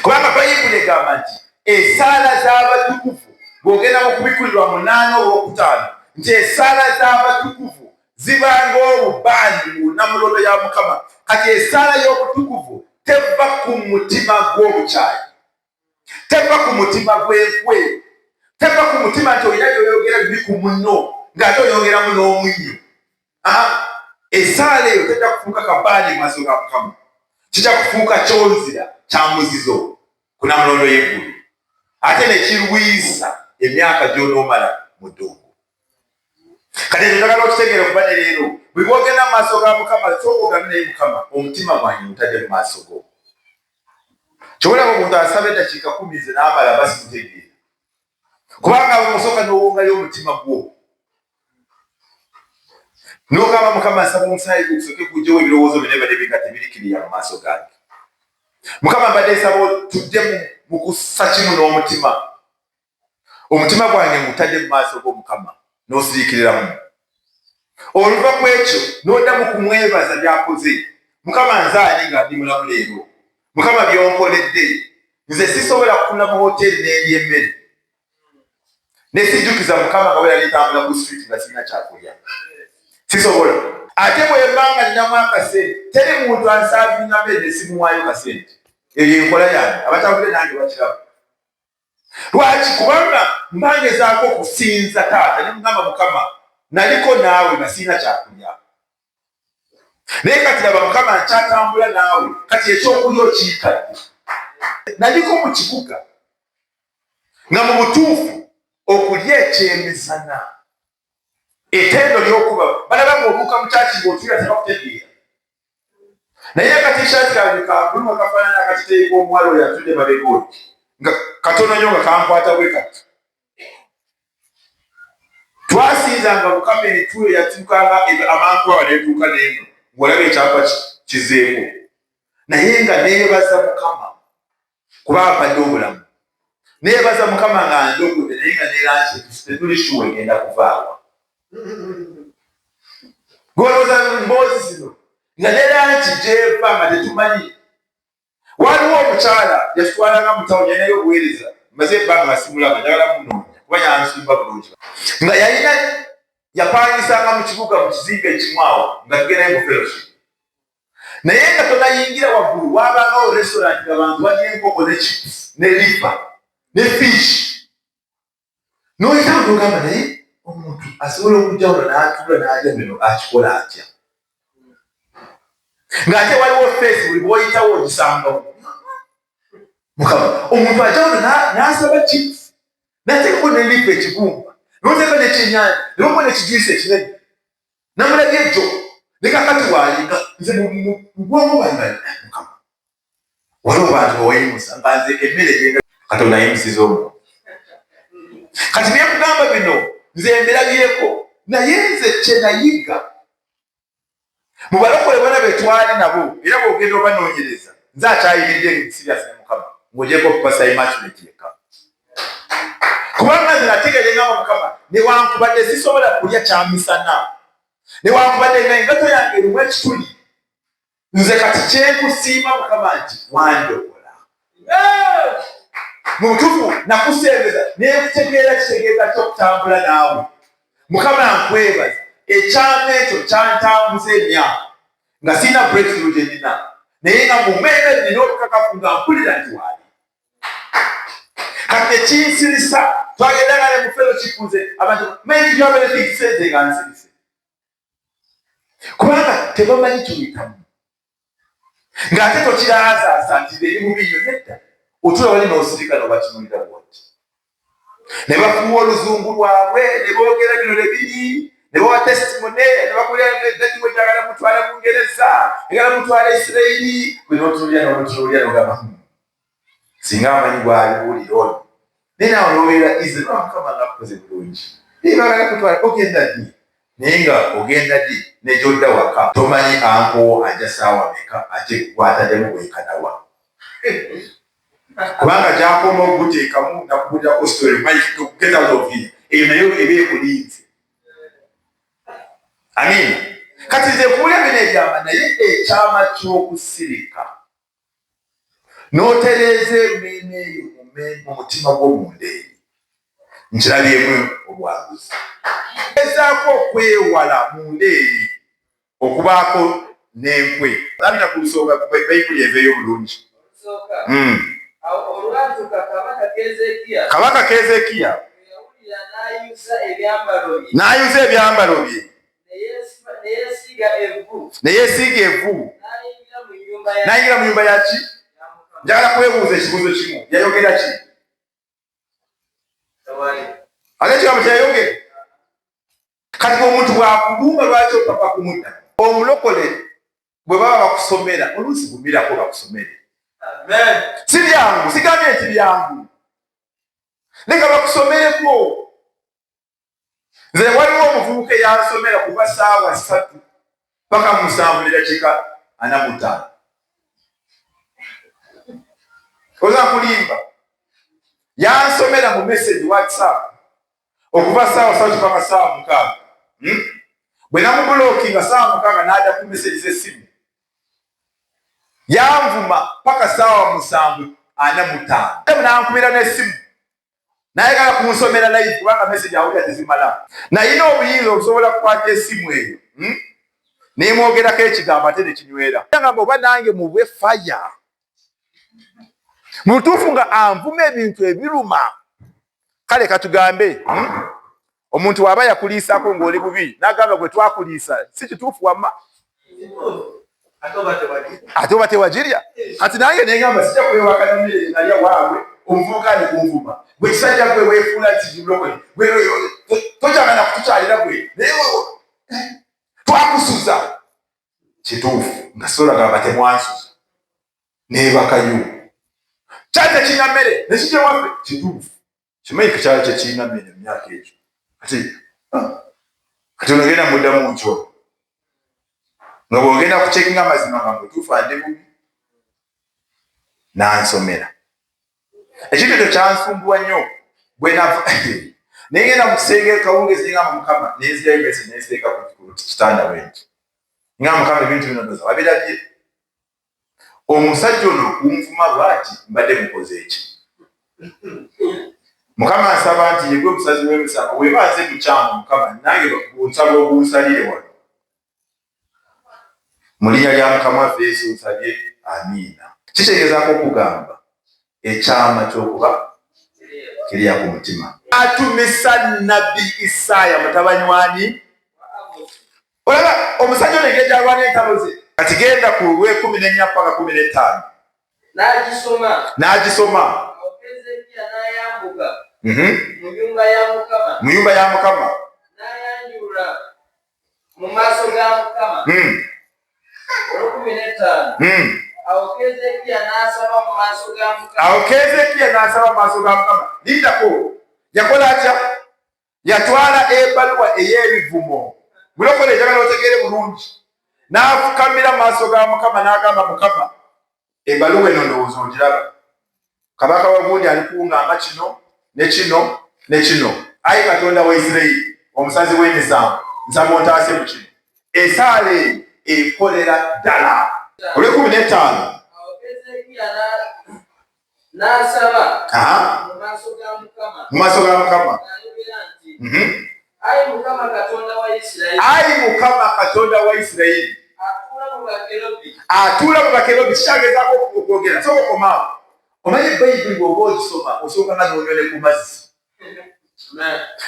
kubanga Bayibuli egamba nti esaala z'abatukuvu, bw'ogenda mu Kubikkulirwa 8 olwokutaano, nti esaala z'abatukuvu zibanga obubaani mu namulondo ya Mukama. Kati esaala y'obutukuvu teva ku mutima gw'obukyayi, teva ku mutima gw'enkwe, teva ku mutima nti olina byoyogera bibi ku munno ng'ate oyongeramu n'omunnyo. Esaala eyo tejja kufuuka kabaani mu maaso ga Mukama, kijja kufuuka kyonzira kya muzizo ku namulondo y'eggulu, ate nekirwisa emyaka gy'onoomala mu ddungu. Kati ekyo njagala okitegeere, kuba ne leero bwe bwogenda mu maaso ga Mukama, sooka ogambe naye, Mukama, omutima gwange ngutadde mu maaso go. Kyolaba omuntu asaba eddakiika 10 nze n'amala basimutegeera, kubanga osooka n'owongayo omutima gwo n'ogamba, Mukama, nsaba omusaayi gwo gusooke gujjewo ebirowoozo bino ebadde binga tebirikiriya mu maaso gange. Mukama, mbadde nsaba tudde mu kussa kimu n'omutima. Omutima gwange ngutadde mu maaso g'Omukama, n'osiriikiriramu. Oluva ku ekyo n'oddamu kumwebaza by'akoze. Mukama, nze ani nga ndi mulamu leero? Mukama, byonkoledde. Nze sisobola kukula mu hoteri n'endya emmere nesijjukiza Mukama nga bwe yali ntambula ku street nga sirina kyakulya. Sisobola. Ate bwe mba nga ninamu akasente, teri muntu ansaavinga mmere nesimuwaayo kasente. Eyo enkola yange, abatambudde nange bakiraba. Lwaki? Kubanga mba ngezaako okusinza taata ne mugamba, Mukama, naliko naawe nga sirina kyakulya, naye kati laba Mukama, nkyatambula naawe, kati ekyokulya okiikadde. Naliko mu kibuga nga mu butuufu okulya ekyemisana etendo lyokuba balaba ng'obuuka mu kyaki ng'otuula tebakutegeera, naye akatishaati kange ka blue nga kafaanana akatiteeyi k'omuwala oyo atudde mabega oyo, nga katono nnyo nga kankwata bwe kati. Twasinzanga Mukama, entuuyo yatuukanga amangu awa netuuka n'eno ng'olaba ekyapa kizeeko, naye nga neebaza Mukama kuba mpadde obulamu. Neebaza Mukama nga ndogode, naye nga ne lunch tetuli sure egenda kuvaawa. Golowooza mboozi zino nga ne lunch gyeva nga tetumanyi. Waliwo omukyala yatutwalanga mu tawuni, yalinayo obuweereza. Maze ebbanga nga simulaba, njagala munoonya kuba yansumba bulungi, nga yalina yapangisanga mu kibuga mu kizimbe ekimu awo nga tugendayo mu fellowship, naye nga tonayingira waggulu wabangawo restaurant nga bantu balya enkoko ne chips ne liver ne fish. Noyitawo nogamba, naye omuntu asobola okujja wano n'atuula n'alya bino, akikola atya? Ng'ate waliwo face buli bw'oyitawo ogisangawo. Mukama, omuntu ajja wano n'asaba chips, n'ateekako ne liver ekigumba, n'oteeka n'ekyenyanja, ne bamuwa n'ekijuice ekinene. Namulabye ejjo ne kakati waalinga nze mu bwongo bwange, Mukama, waliwo bantu bewayimusa nga nze emmere gyenga. Katonda ayimusiza omuntu. Kati byekugamba bino Nze mbirabyeko, naye nze kye nayiga mu balokole bona be twali nabo, era bw'ogenda obanoonyereza, nze akyayimiridde serious ne Mukama ng'ogyeko Pastor Immaculate yekka, kubanga nze nategeera engamba Mukama, newankubadde sisobola kulya kyamisana, newankubadde nga engato yange erimu ekituli, nze kati kyenkusiima Mukama nti wandokola. Mu butuufu nakusembeza nekutegeera kitegeeza kyokutambula naawe. Mukama nkwebaza, ekyama ekyo kyantambuza emyaka nga sirina breakthrough gye nina, naye nga mu mmeeme nina obukakafu nga mpulira nti waali. Kati ekinsirisa, twagendanga ne mu fellowship, nze abantu maybe nga nsirise kubanga tebamanyi tuyitamu, ng'ate tokiraazaasa nti eri bubi nnyo. Nedda, otula wali n'osirika n'obatunulira bwoti, ne bafuuwa oluzungu lwabwe, ne boogera bino ne biri, ne bawa testimony, ne bakulira njagala mutwala Bungereza, njagala mutwala Isirairi. Bwe n'otunulira n'omutunulira n'ogamba, singa amanyi gwalibuulira ono." Naye naawe n'obeera easy, Mukama nga akukoze bulungi, bagala kutwala, ogenda ddi? Naye nga ogenda ddi negyodda waka tomanyi ankowo ajja saawa meka, ate gwataddemu bwenkanawa, kubanga gyakoma oguteekamu nakubulirako story, get out of here, eyo nayo eba ekulinze. Amiina. Kati nze nkuwulira bino ebyama, naye ekyama ky'okusirika n'otereeza emmeeme eyo mu mutima gw'omunda eri nkirabyemu obwanguzi. Ezaako okwewala munda eri okubaako n'enkwe. Abina ku lusooka, Bayibuli eveeyo bulungi. Kabaka Kezekiya n'ayuza ebyambalo bye, ne yeesiiga evvu, n'ayingira mu nyumba yaki. Njagala kwebuuza ekibuuzo kimu: yayogera ki? Ate ekigambo kyeyayogera. Kati omuntu bw'akulumba, lwaki opapa kumudda? Omulokole bwe baba bakusomera, oluusi gumirako bakusomere. Si byangu, sigambye nti byangu, leka bakusomereko. Nze waliwo omuvubuka eyansomera kuva 3:00 paka 7:45. Oza kulimba, yansomera mu message WhatsApp okuva 3:00 paka 6:00. Bwe namublockinga 6:00, n'adda ku message z'essimu, yanvuma paka 7:45, nankubira n'essimu, nayagala kunsomera live kubanga message awulira tezimala. Nayina obuyinza obusobola kukwata essimu eyo, Nemwogerako ekigambo ate nekinywera. Ngamba oba nange mubwe faya mu butuufu nga anvuma ebintu ebiruma. Kale katugambe, Omuntu waba yakuliisako ng'oli bubi, n'agamba gwe twakuliisa, si kituufu wamma, ate oba tewagirya. Kati nange nengamba sijja kwewakana mmere nalya waabwe. Omuvubuka ali kunvuma, gwe kisajja gwe weefuula nti mulokole, tokyagala kutukyalira gwe, naye twakusuza. Kituufu nga sobola gamba temwansuza, neebakayo kyali tekirina mmere nekijja waffe. Kituufu, kimanyi kyali tekirina mmere mu myaka egyo. Kati onogenda muddamu nkyo nga bwogenda kucheckinga amazima nga mutuufu andi bubi. Nansomera ekintu ekyo kyansumbuwa nnyo. Bwenava nengenda mu kisenge kawungezi, nengamba Mukama, nenzirayo mese nenseeka ku kitanda bwenti, nga Mukama, ebintu bino ndoza wabirabye, omusajja ono okunvuma bwati mbadde mukoze eki? Mukama, nsaba nti yegwe omusazi w'emisango, weba nze mukyamu, Mukama, nange nsaba ogunsalire wano mu linnya lya Mukama waffe Yesu nsabye, amiina. Kitegeezaako okugamba ekyama ky'okuba kiriya ku mutima. Atumisa nabbi Isaaya mutabani wani. Olaba omusajja ono engeri gyalwana entalo ze. Kati genda ku lw'e14 paka 15. N'agisoma. N'agisoma. Awo Keezeekiya n'ayambuka mu nnyumba ya Mukama. Mu nyumba ya Mukama. N'ayanjulula mu maaso ga Mukama. Olw'e15. Awo Keezeekiya n'asaba mu maaso ga Mukama. Awo Keezeekiya n'asaba mu maaso ga Mukama. Lindako, yakola atya? Yatwala ebbaluwa ey'ebivumo. Mulokole njagala otegeere bulungi. N'afukamira mu maaso ga Mukama n'agamba, Mukama, ebbaluwa eno ndowooza ogiraba. Kabaka wa gundi ali kungamba kino ne kino ne kino. Ayi Katonda wa Isirayiri, omusazi w'emisango, nsaba ontaase mu kino. Esaala eyo ekolera ddala. Olw'ekumi n'ettaano. N'asaba Aha. mu maaso ga Mukama. Mu maaso ga Mukama. N'ayogera nti, Ayi Mukama Katonda wa Isirayiri. Ayi Mukama Katonda wa Isirayiri. Atuula mu bakerubi. Atuula mu bakerubi. Kikyagezaako okwogera. Sooka okomaawo. Omanyi Bayibuli bw'oba ogisoma osooka nga n'onywa ne ku mazzi.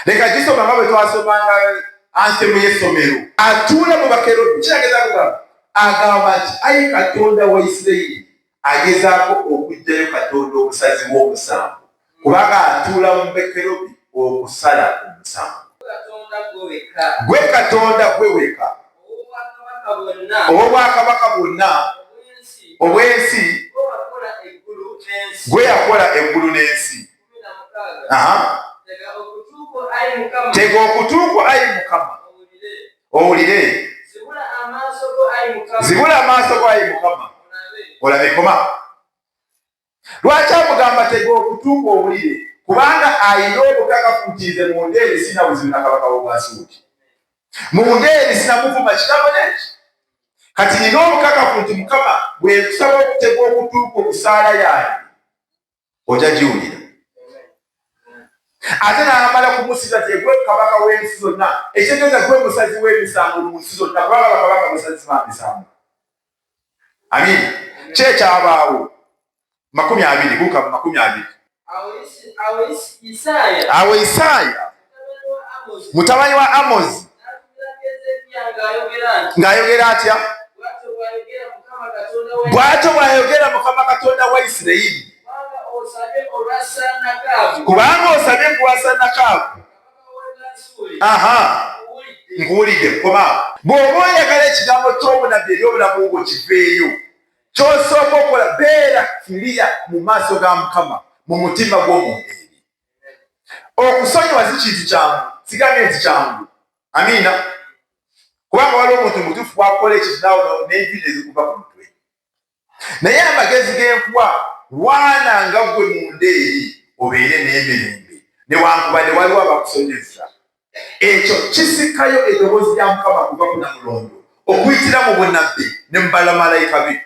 Leka gisoma nga bwe twasomanga antemu y'essomero. Atuula mu bakerubi. Kiragezaako kugamba, agamba nti ayi Katonda wa Isirayiri, agezaako okuggyayo Katonda omusazi w'omusango, kubanga atuula mu bakerubi okusala omusango. Gwe Katonda gwe weka ow'obwakabaka bwonna obw'ensi, gwe yakola eggulu n'ensi. Tega okutu kwo ayi Mukama owulire, zibula amaaso go ayi Mukama olabe. Koma. Lwaki amugamba tega okutu kwo owulire? Kubanga ayina obukakafu nti nze mu nda eri sina buzibu na kabaka w'Obwasuuli, mu nda eri sinamuvuma kigambo neki. Kati nina obukakafu nti Mukama bwe nkusaba okutega okutu kwo ku saala yange ojja giwulira. Ate n'amala kumusiza nti gwe kabaka w'ensi zonna, ekitegeeza gwe musazi w'emisango mu nsi zonna, kubanga bakabaka basazi ba misango. Amiina. Ki ekyabaawo? 20, buuka mu 20. Awo Isaaya mutabani wa Amozi ng'ayogera atya? Bw'atyo bw'ayogera Mukama Katonda wa Isirayiri, kubanga osabye ku lwa Sannakaabu. Aha, nkuwulidde. Koma. Bw'oba oyagala ekigambo ky'obunabbi eri obulamu bwo kiveeyo, ky'osooka okukola beera kiriya mu maaso ga Mukama mu mutima gw'omuntu eri. Okusonyiwa si kintu kyangu, sigambye nti kyangu. Amiina. Kubanga waliwo omuntu mutuufu bwakukola ekintu naawe n'enviiri nezikuva ku mutwe. Naye amagezi g'enkuwa, lwana nga ggwe munda eri obeere n'emirembe newankubadde waliwo abakusonyezza. Ekyo kisikayo eddoboozi lya Mukama kuva ku Namulondo okuyitira mu bunnabbi ne mu balamalayika be.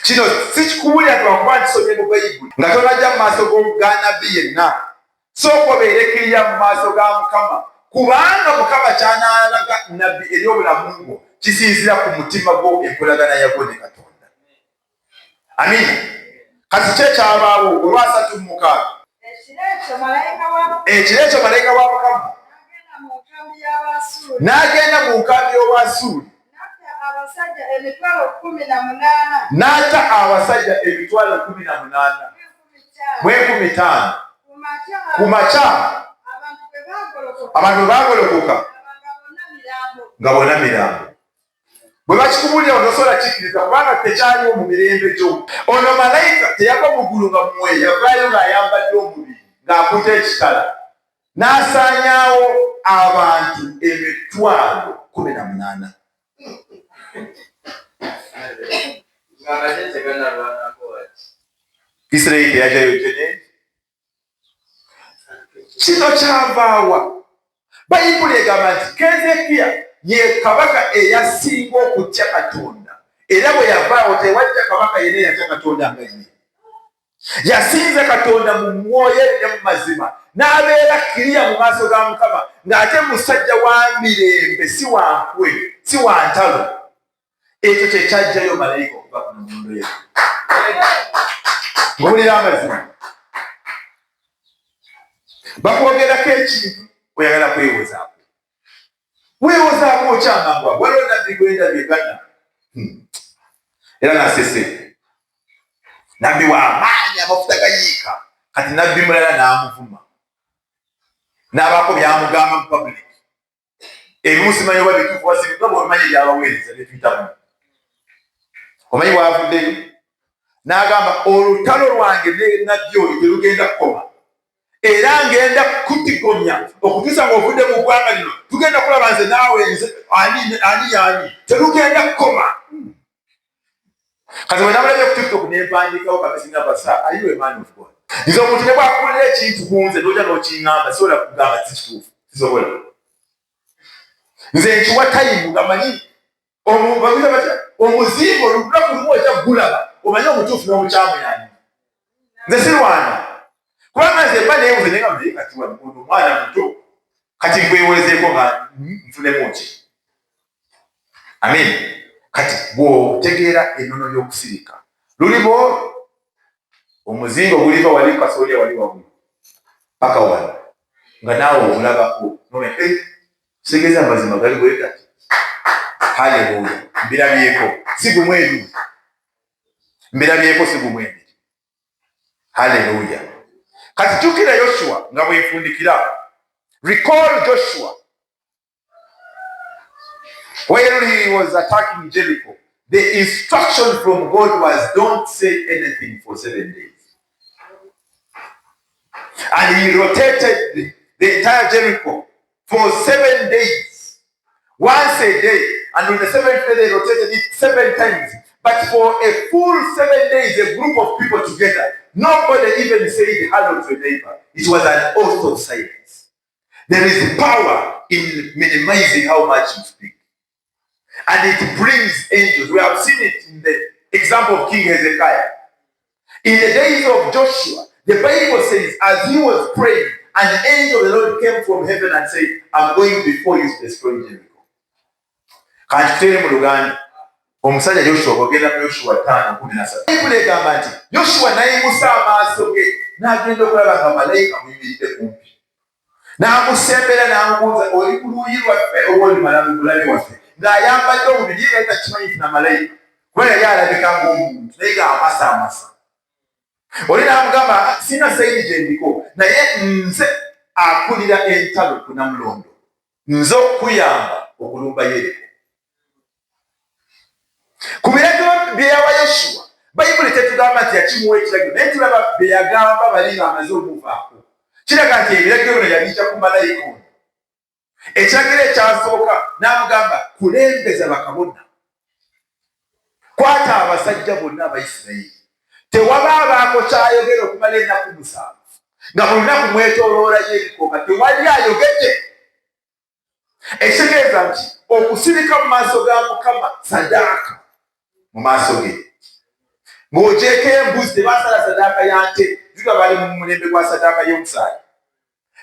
Kino sikikubuulira lwakuba nkisomye mu Bayibuli. Nga tonajja mu maaso ga nabbi yenna, sooka obeere kiriya mu maaso ga Mukama, kubanga Mukama ky'anaalaga nabbi eri obulamu bwo kisinziira ku mutima gwo, enkolagana yagwo ne Katonda. Amiina. Kati ki ekyabaawo olwasatu mu mukaaga? Ekiro ekyo malayika wa Mukama n'agenda mu nkambi y'Obwasuuli n'atta abasajja 185,000. Ku makya abantu bwe baagolokoka nga bonna mirambo. Bwe bakikubuulira otosobola kikkiriza kubanga tekyaliwo mu mirembe gyo. Ono malayika teyava mu ggulu nga mwoyo, yavaayo ng'ayambadde omubiri ng'akutte ekitala n'asaanyaawo abantu 180,000. Isirayiri teyajjayo ggye. Kino kyavaawa? Bayibuli egamba nti Keezeekiya ye kabaka eyasinga okutya Katonda, era bwe yavaawo tewajja kabaka yenna eyatya Katonda nga ye. Yasinza Katonda mu mwoyo ne mu mazima, n'abeera kiriya mu maaso ga Mukama, ng'ate musajja wa mirembe, si wa nkwe, si wa ntalo. Ekyo kye kyajjayo malayika okuva ku nnondo ye. Ng'owulira amazima, bakwogerako ekintu oyagala kwewozaako, weewozaako okyamangwa. Waliwo nabbi gwendabye Ghana, era nasese nabbi wa maanyi, amafuta gayiika. Kati nabbi mulala n'amuvuma n'abaako byamugamba mu public, ebimu simanyi oba bituufu oba si nga bw'obimanyi ebyabaweereza bye tuyitamu. Omanyi bw'avuddeyo n'agamba olutalo lwange ne nabbi oyo terugenda kukoma. Era ngenda kutigomya okutuusa ng'ovudde mu ggwanga lino. Tugenda kulaba nze naawe, nze ani ani yaani, tetugenda kukoma. Kati bwe namulabye ku TikTok ne mpandiikawo kamesi ngamba, "Sir, are you a man of God?" Nze omuntu ne bwakukolera ekintu ku nze n'ojja n'okiŋŋamba, sisobola kugamba si kituufu, sisobola. Nze nkiwa time nga manyi bagita batya, omuzingo olunaku lumu ojja kugulaba omanye omutuufu n'omukyamu yani. Nze sirwana kubanga nze mba neebuze naye nga naye kati ono omwana muto, kati nkwewolezeeko nga nfunemu ki? Amin. Kati bw'otegeera ennono y'okusirika, luliba olwo omuzingo guliva wali kasoolya wali waggulu paka wano nga naawe omulabako, kitegeeza amazima gali bwe gati. Haleluya! Mbirabyeko si gumu ebiri, mbirabyeko si gumu ebiri. Haleluya! Kati jjukira Yoshua nga bwefundikira. Recall Joshua while he was attacking Jericho, the instruction from God was, "Don't say anything for 7 days." And he rotated the entire Jericho for 7 days, once a day. And on the seventh day, they rotated it seven times. But for a full 7 days, a group of people together, nobody even said hello to a neighbor. It was an oath of silence. There is power in minimizing how much you speak. And it brings angels. We have seen it in the example of King Hezekiah. In the days of Joshua, the Bible says, as he was praying, an angel of the Lord came from heaven and said, "I'm going before you to destroy Jericho." Kantutere mu Luganda. Omusajja Joshua, bw'ogenda mu Yoshua 5:13, Bayibuli egamba nti Yoshua n'ayimusa amaaso ge n'agenda okulaba nga malayika muyimiridde kumpi. N'amusembera n'amubuuza, "Oli ku luuyi lwaffe oba oli mulabe waffe?" Ng'ayambadde omubiri, ye yali takimanyi nti na malayika, kuba yali alabika ng'omuntu naye ng'amasaamasa. Oli n'amugamba, "Ah, sina side gye ndiko, naye nze akulira entalo ku Namulondo, nze okukuyamba okulumba Yeriko." Ku biragiro bye yawa Yosuwa, Bayibuli tetugamba nti yakimuwa ekiragiro, naye tulaba bye yagamba bali ng'amaze omuvaako. Kiraga nti ebiragiro bino yabiyita ku malayika ono. Ekiragiro ekyasooka n'amugamba, "Kulembeza bakabona, kwata abasajja bonna Abayisirayiri, tewaba abaako kyayogera okumala ennaku 7, nga buli lunaku mwetooloola Yeriko nga tewali ayogedde." Ekitegeeza nti okusirika mu maaso ga Mukama sadaaka mu maaso ge. Ng'ogyeko embuzi, tebasala sadaaka ya nte. Juga bali mu mulembe gwa sadaaka y'omusaayi,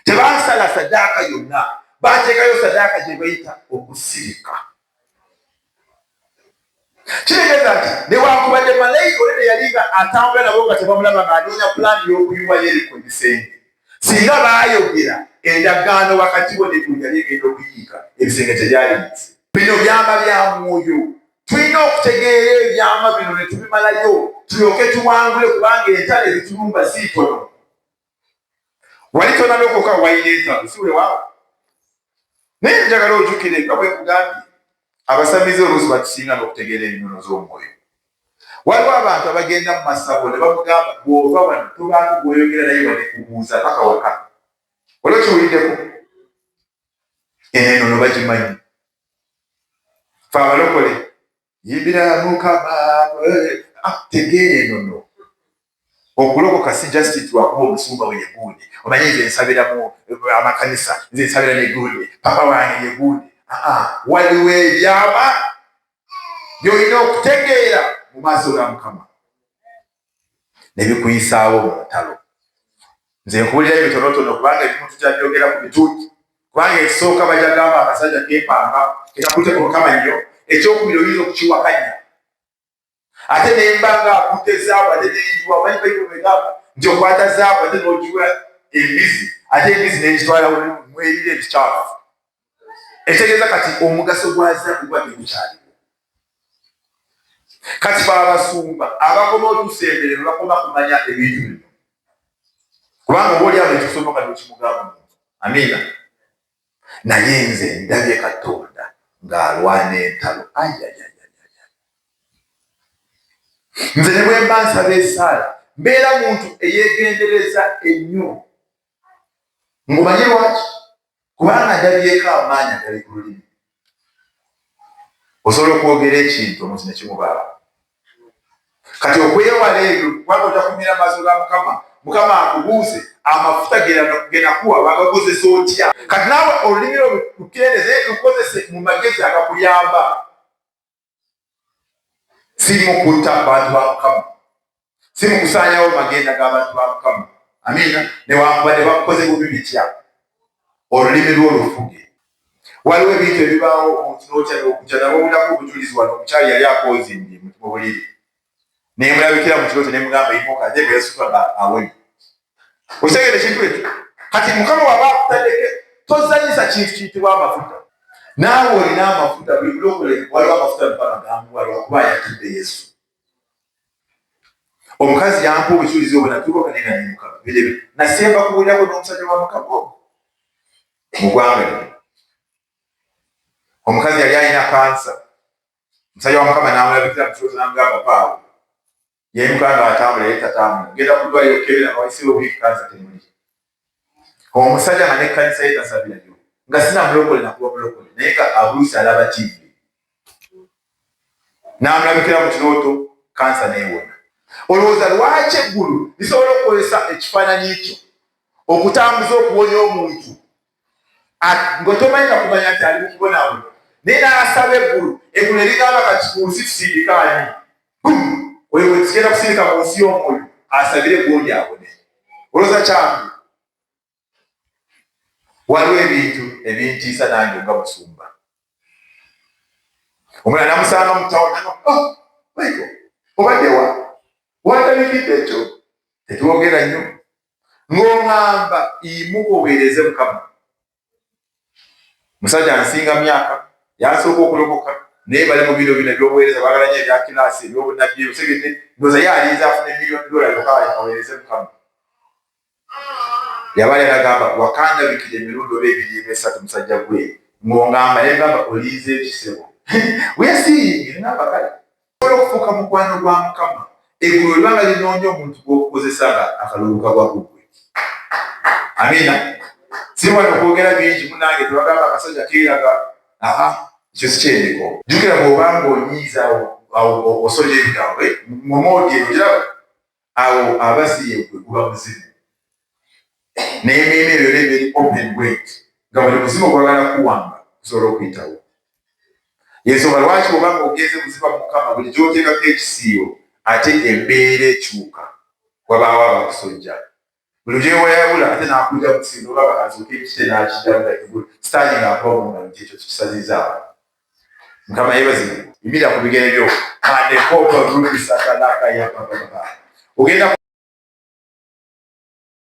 tebasala sadaaka yonna, bateekayo sadaaka gye bayita okusirika. Kitegeeza nti newankubadde malayika olede yali nga atambula nabo nga tebamulaba, ng'anoonya pulaani y'okuyiwa Yeriko ebisenge, singa baayogera, endagaano wakati bo neggulu yali egenda okuyiika, ebisenge tebyayinze. Bino byama bya mwoyo. Tulina okutegeera ebyama bino ne tubimalayo, tulyoke tuwangule, kubanga entalo ezitulumba si ntono. Wali tonalokoka, wayina entalo, si weewaawo? Naye njagala ojjukire nga bwe nkugambye, abasamize oluusi batusinga n'okutegeera ennono z'omwoyo. Waliwo abantu abagenda mu masabo ne bamugamba, "Bw'ova wano tobaako gw'oyogera naye wane kubuuza paka waka." Waliwo kiwuliddeko? Eno enono bagimanyi. Fe abalokole yimbira Mukama, tegeera enono. Okulokoka si just lwakuba omusumba we yegundi, omanye nze nsabira mu amakanisa, nze nsabira negundi, papa wange yegundi. Waliwo ebyama byolina okutegeera mu maaso ga Mukama nebikuyisaawo mu ntalo. Nze nkuwulirayo bitonotono, kubanga ebimu tukyabyogera ku bituuti, kubanga ekisooka bajagamba akasajja kepanga kekakute ku Mukama nnyo. Ekyokubiri, oyinza okukiwakanya ate nemba nga akutte zaabu ate nenjiwa. Omanyi Bayibuli bwegamba nti okwata zaabu ate n'ogiwa embizi, ate embizi negitwala mwerira ebikyafu. Ekitegeeza kati omugaso gwa zaabu gwa tegukyaliwo. Kati babasumba abakoma otusemberero bakoma kumanya ebintu bino, kubanga oba oliawo ekisomoka nokimugamba muntu. Amiina. Naye nze ndabye Katonda ng'alwana entalo. Ayayaya, nze ne bwe mba nsaba esaala, mbeera muntu eyeegendereza ennyo. Ngumanye lwaki? Kubanga ndabyeko amaanyi agali ku lulimi. Osobola okwogera ekintu omuntu ne kimubaako. Kati okwewala ebyo, kubanga ojja kumira amaaso ga Mukama, Mukama akubuuze amafuta genakuwa bagakozesa otya. Kati naawe olulimi lwo lukeereze, lukozese mu magezi agakuyamba. Si mu kutta bantu ba Mukama, si mu kusaanyawo magenda g'abantu ba Mukama. Amiina. Newankubadde bakukoze bubi bitya, olulimi lwo lufuge. Waliwo ebintu ebibaawo omuntu n'otya n'okutya. Nabawulirako obujulizi wano, omukyali yali akozimbye mu buliri, nemulabikira mu kirooto nemugamba yimuka, ate bwe yasuka nga awonye. Okitegedde ekintu ekyo? Kati Mukama waba akutaddeko, tozanyisa kintu kiyitibwa amafuta. Naawe olina amafuta, buli mulokole waliwo amafuta Mukama gamuwa lwakuba ayatudde Yesu. Omukazi yampa obujulizi obwo, natuuka kanena ne Mukama birebe nasemba kuwulirako n'omusajja wa Mukama ogwo mu ggwanga lino. Omukazi yali alina kansa, omusajja wa Mukama n'amulabikira mu kirooto n'amugamba paawo. Yayimuka nga atambula, yali tatambula, genda ku ddwaliro okukebera nga wayiseewo wiiki kansa temuli. Omusajja nga n'ekkanisa ye tasabirayo, nga sinamulokole nakuba mulokole, naye nga abuluusi alaba TV, n'amulabikira mu kirooto, kansa n'ewona. Olowooza lwaki eggulu lisobola okukozesa ekifaananyi kyo okutambuza okuwonya omuntu nga tomanyi nakumanya nti ali mukubonaabona, naye n'asaba eggulu, eggulu erigamba kati ku nsi tusindika ani? Oyo bwe tugenda kusindika mu nsi y'omwoyo asabire gundi awone. Olowooza kyangu? Waliwo ebintu ebintiisa nange nga musumba. Omulala namusanga mu tawuni, oh, Michael, obaddewa? Wandabikidde ekyo. Tetwogera nnyo. Ng'oŋŋamba imuka oweereze Mukama. Musajja nsinga myaka, yansooka okulokoka, naye bali mu bino bino ebyobuweereza, baagala nnyo ebya kilaasi, ebyobunabbi, otegedde, ndowooza ye alinze afune miliyoni dola yokka aweereze Mukama. Yabali anagamba wakandabikira emirundi oba ebiri eba esatu, musajja gwe ng'ongamba naye ngamba olinze ekisebo weyasinge ngamba kale osobola okufuuka mukwano gwa Mukama. Eggulu liba nga linoonya omuntu gw'okukozesa nga akalulu kagwa ku ggwe. Amiina. Si wano okwogera bingi munange, tebagamba akasajja keeraga. Aha, ekyo si kyendiko. Jjukira bw'obanga onyiiza awo osoja ebigambo mu moodi eyo, ogiraba awo aba si yegwe, guba muzimu n'emmeeme eyo yona eba eri open wait, nga buli muzimu ogwagala kuwamba kusobola okuyitawo. Yensonga lwaki bw'oba nga ogenze buziba mu Mukama, buli gy'oteekako ekisiibo ate embeera ekyuka, wabaawo abakusojja. Buli gyewayawula ate n'akujja mu kisiibo n'ogamba kansooke nkite, n'akiddamu like good sitaani ng'akuba mu ngalo nti ekyo tukisazizaawo. Mukama yeebazibwe. Yimirira ku bigere byo. Mandekopa rubisakalakayapapapa ogenda.